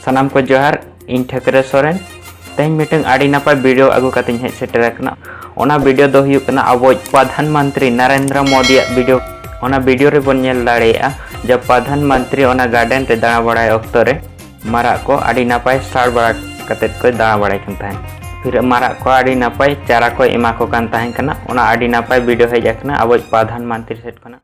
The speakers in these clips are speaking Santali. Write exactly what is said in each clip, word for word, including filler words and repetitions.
ᱥᱟᱱᱟᱢ ᱠᱚ ᱡᱚᱦᱟᱨ, ᱤᱧ ᱴᱷᱟᱹᱠᱨᱟᱹ ᱥᱚᱨᱮᱱ᱾ ᱛᱮᱦᱮᱧ ᱢᱤᱫᱴᱟᱝ ᱟᱹᱰᱤ ᱱᱟᱯᱟᱭ video ᱟᱹᱜᱩ ᱠᱟᱛᱮᱧ ᱦᱮᱡ ᱥᱮᱴᱮᱨ ᱟᱠᱟᱱᱟ᱾ ᱚᱱᱟ video ᱫᱚ ᱦᱩᱭᱩᱜ ᱠᱟᱱᱟ ᱟᱵᱚᱭᱤᱡ ᱯᱨᱚᱫᱷᱟᱱ ᱢᱚᱱᱛᱨᱤ ᱱᱟᱨᱮᱱᱫᱨᱚ ᱢᱳᱫᱤᱭᱟᱜ video᱾ ᱚᱱᱟ video ᱨᱮᱵᱚᱱ ᱧᱮᱞ ᱫᱟᱲᱮᱭᱟᱜᱼᱟ ᱡᱮ ᱯᱨᱚᱫᱷᱟᱱ ᱢᱚᱱᱛᱨᱤ ᱚᱱᱟ garden ᱨᱮ ᱫᱟᱬᱟ ᱵᱟᱲᱟᱭ ᱚᱠᱛᱚ ᱨᱮ ᱢᱟᱨᱟᱜ ᱠᱚ ᱟᱹᱰᱤ ᱱᱟᱯᱟᱭ ᱥᱟᱲ ᱵᱟᱲᱟ ᱠᱟᱛᱮᱫ ᱠᱚ ᱫᱟᱬᱟ ᱵᱟᱲᱟᱭ ᱠᱟᱱ ᱛᱟᱦᱮᱸᱫ᱾ ᱯᱷᱤᱨ ᱢᱟᱨᱟᱜ ᱠᱚ ᱟᱹᱰᱤ ᱱᱟᱯᱟᱭ ᱪᱟᱨᱟ ᱠᱚᱭ ᱮᱢᱟ ᱠᱚ ᱠᱟᱱ ᱛᱟᱦᱮᱸ ᱠᱟᱱᱟ᱾ ᱚᱱᱟ ᱟᱹᱰᱤ ᱱᱟᱯᱟᱭ video ᱦᱮᱡ ᱟᱠᱟᱱᱟ ᱟᱵᱚᱭᱤᱡ ᱯᱨᱚᱫᱷᱟᱱ ᱢᱚᱱᱛᱨᱤ ᱥᱮᱫ ᱠᱷᱚᱱᱟᱜ᱾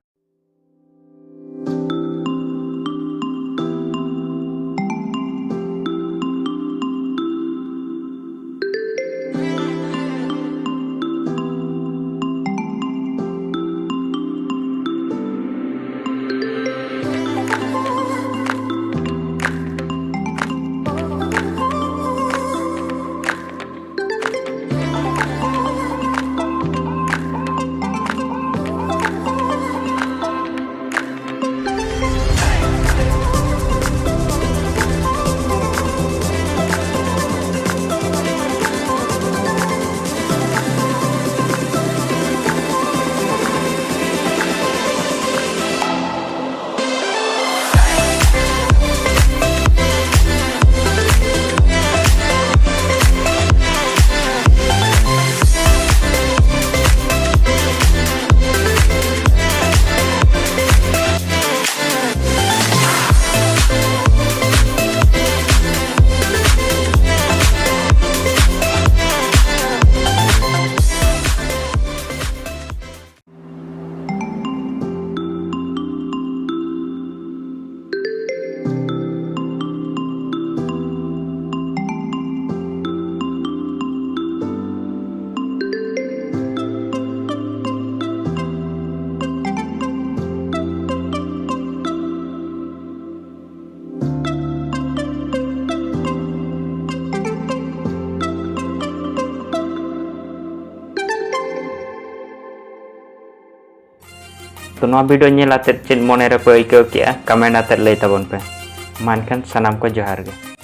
ᱛᱚ, ᱱᱚᱣᱟ video ᱧᱮᱞ ᱟᱛᱮᱫ ᱪᱮᱫ ᱢᱚᱱᱮ ᱨᱮᱯᱮ ᱟᱹᱭᱠᱟᱹᱣ ᱠᱮᱜᱼᱟ, comment ᱟᱛᱮᱫ ᱞᱟᱹᱭ ᱛᱟᱵᱚᱱ ᱯᱮ᱾ ᱢᱟ ᱮᱱᱠᱷᱟᱱ ᱥᱟᱱᱟᱢ ᱠᱚ ᱡᱚᱦᱟᱨ ᱜᱮ᱾